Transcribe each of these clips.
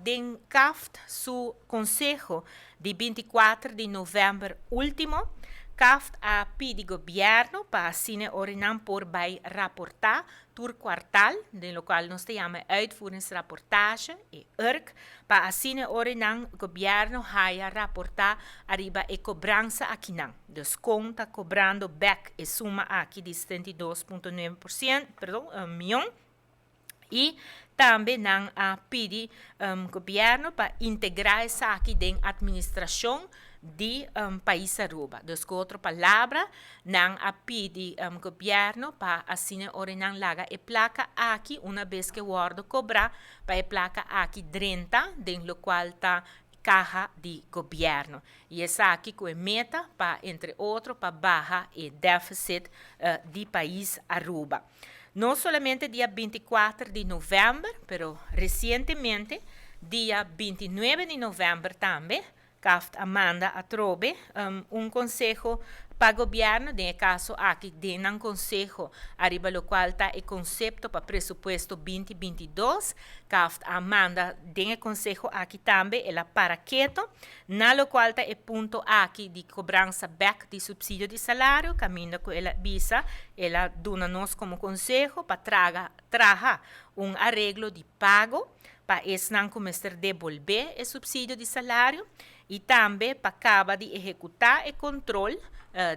Den CAFT su conseho di 24 di november ultimo, CAFT a pidi gobierno pa asina ora nan por bay raporta tur kwartaal, den locual nos ta yama uitvoeringsrapportage, e URK, pa asina ora nan gobierno haya raporta ariba e cobransa akinan. Dus con ta cobrando back e suma aki di 72.9%, perdon, miyon. Y tambe nan a pidi gobierno pa integra esaki den administracion di pais Aruba. Dus cu otro palabra, nan a pidi gobierno pa asina ora nan laga e placa aki una bes cu wordo cobra, pa e placa aki drenta den locual ta caha di gobierno. Y esaki cu e meta pa, entre otro, pa baha e deficit di pais Aruba. No solamente dia 24 di november, pero recientemente, dia 29 di november tambe, CAFT a manda atrobe un conseho pa gobierno, den caso aki den un conseho ariba locual ta e concepto pa presupuesto 2022. CAFT a manda den conseho aki tambe el a para keto, na locual ta e punto aki di cobransa back di subsidio di salario, caminda cu el a bisa, el a duna nos como conseho pa traha un areglo di pago pa esnan cu mester debolbe e subsidio di salario y tambe pa caba di ehecuta e control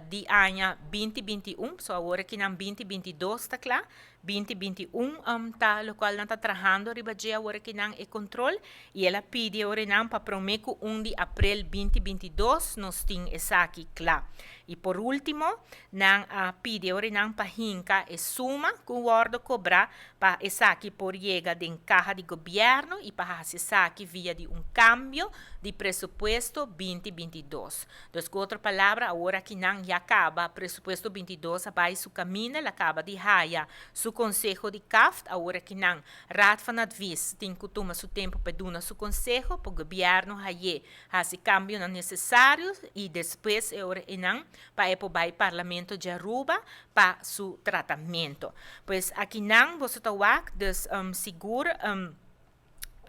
di aña 2021. So awor aki na 2022 ta cla, 2021 ta locual nan ta trahando riba dje awor aki nan, e control, y el a pidi ora nan pa prome cu 1 di april 2022 nos tin esaki cla. Y por ultimo, nan a pidi ora nan pa hinca e suma cu wordo cobra pa esaki por yega den caha di gobierno y pa haci esaki via di un cambio di presupuesto 2022. Dus cu otro palabra, awor aki nan ya caba presupuesto 22 a bay su camino, el a caba di haya su conseho di CAFT. Awor aki nan Raad van Advies tin cu tuma su tempo pa duna su conseho, pa gobierno haye haci cambio nan necesario y despues e ora nan pa e bay Parlamento di Aruba pa su tratamento. Pues aki nan boso ta wak, dus sigur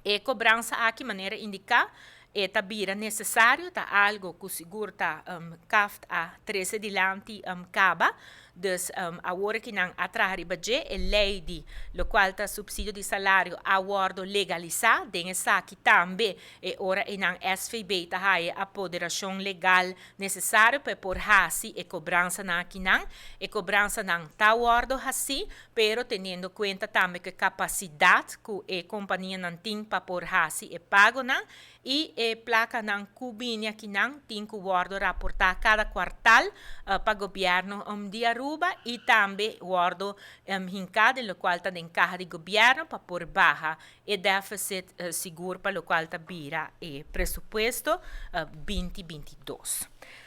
e cobransa aki, manera indica, e ta bira necesario, ta algo cu sigur ta CAFT a trece dilanti caba. Dus awor cu nan a traha riba dje, e ley di locual ta subsidio di salario a wordo legalisa, den esaki tambe e ora e nan SVB ta haya apoderacion legal necesario pa por hasi e cobransa nan aki nan. E cobransa nan ta wordo hasi, pero teniendo cuenta tambe cu capacidad cu e compania nan tin pa por hasi e pago nan y e placa nan cu bini aki nan tin cu wordo raporta cada kwartaal pa gobierno di Aruba y tambe wordo hinca den locual ta den caha di gobierno pa por baha e deficit sigur pa locual ta bira e presupuesto 2022.